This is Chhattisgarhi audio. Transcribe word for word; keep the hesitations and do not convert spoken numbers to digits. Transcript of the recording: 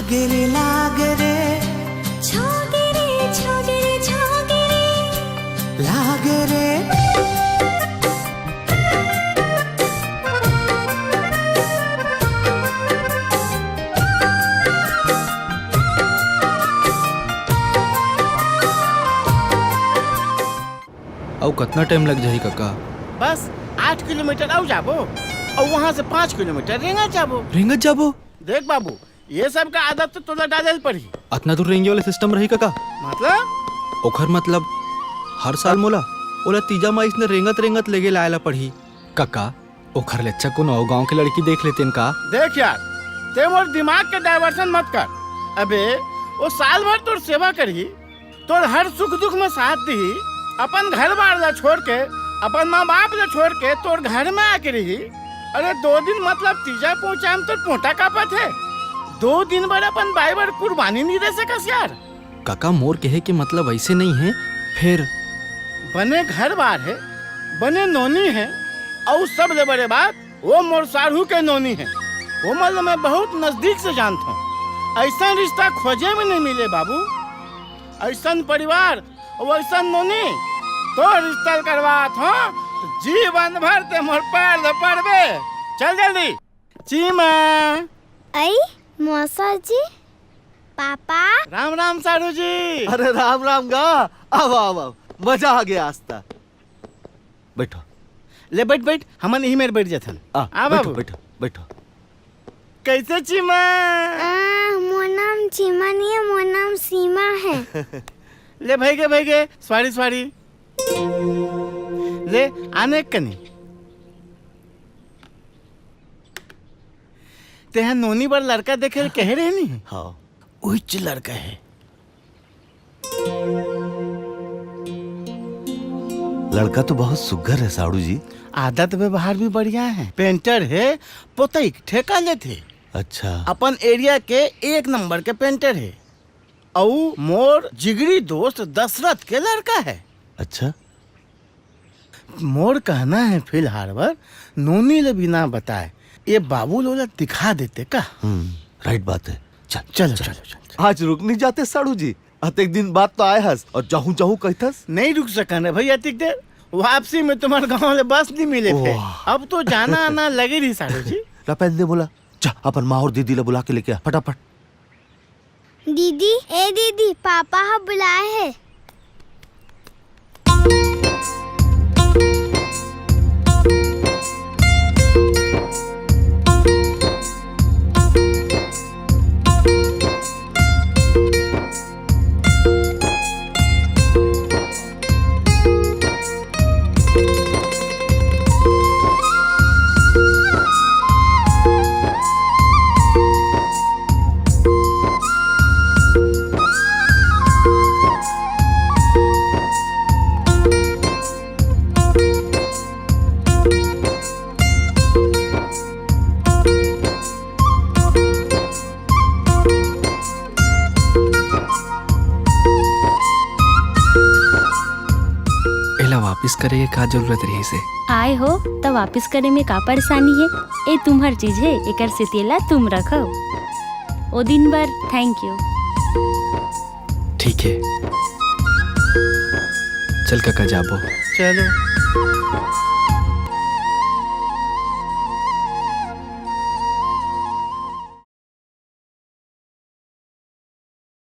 गिरे लाग रे, छोगिरे, छोगिरे, छोगिरे। लाग रे। अउ कतना टाइम लग जाही कका? बस आठ किलोमीटर अउ जाबो, अउ वहां से पाँच किलोमीटर रेंगत जाबो। रेंगत जाबो? देख बाबू, ये सब का आदत तो तोला डाले ल पड़ही। अतना दूर रेंगे वाला सिस्टम रही कका? मतलब? ओखर मतलब, हर साल मोला ओला तीजा म अइसने रेंगत रेंगत लेगे लाए ला पड़ही। कका, ओखर ले अच्छा कोनो अउ गांव के लड़की देख लेतेन का? देख यार, ते मोर दिमाग के डायवर्जन मत कर। अबे, वो साल भर तोर सेवा करही, तोर हर सुख दुख में साथ दिही, अपन घर बार ला छोड़ के, अपन माँ बाप ला छोड़ के तोर घर में आके रही। अरे दो दिन मतलब तीजा पहुंचा में तोर पोटा कापत हे, दो दिन बर अपन बाई बर कुर्बानी नहीं दे सकस यार। काका, मोर कहे के मतलब ऐसे नहीं है। फिर बने घर बार है, बने नोनी है, अउ सबले बड़े बात वो मोर साढ़ू के नोनी है, वो मतलब मैं बहुत नजदीक से जानता हूँ। ऐसा रिश्ता खोजे में नहीं मिले बाबू, ऐसा परिवार अउ ऐसा नोनी तो रिश्ता करवात हो तो जीवन भर ते मोर पैर ले पड़बे। चल जल्दी। चीमा। आई मौसा जी, पापा। राम राम साढ़ू जी। अरे राम राम गा, आओ आओ आओ, मजा आ गया आज तक। बैठो। ले बैठ बैठ, हमन इही मेर बैठ जाथन। आ, आ बैठो, बाबू। बैठो, बैठो। कैसे चीमा? आ, मोर नाम चीमा नहीं है, मोर नाम सीमा है। ले भाई के, भाई के, सॉरी, सॉरी। ले, आने कनी। तेहा नोनी बर लड़का देखे ल कहे रहनी? हाँ। उहिच लड़का है। लड़का तो बहुत सुग्घर है साड़ू जी। आदत व्यवहार भी बढ़िया है। पेंटर है, पोतई के ठेका लेथे। अच्छा। अपन एरिया के एक नंबर के पेंटर है। अउ मोर जिगरी दोस्त दशरथ के लड़का है। अच्छा। मोर कहना है फिलहाल बर नोनी ले बिना बताए ये बाबू ल ओला दिखा देते का? हम्म, राइट बात है। चल, चलो, चल। चलो, चलो। आज रुक नहीं जाते साड़ू जी, अतेक दिन बाद तो आए हस और जाहूं जाहूं कहथस। नहीं रुक सकन रे भाई अतिक देर, वापसी में तुम्हारे गांव ले बस नहीं मिले थे। वाह। अब तो जाना आना लगे रही साड़ू जी। ला पहन दे बोला, जा अपन माँ और दीदी ला बुला के लेके आ फटाफट। दीदी, ए दीदी, पापा ह बुलाए हे। एला वापिस करे के का जरूरत रहिस हे? आए हो, त वापिस करे में का परेशानी हे? ए तुम्हर चीज हे, एकर सेती एला तुम रखव। ओ दिन बर thank you। ठीक हे, चल कका जाबो। चलो।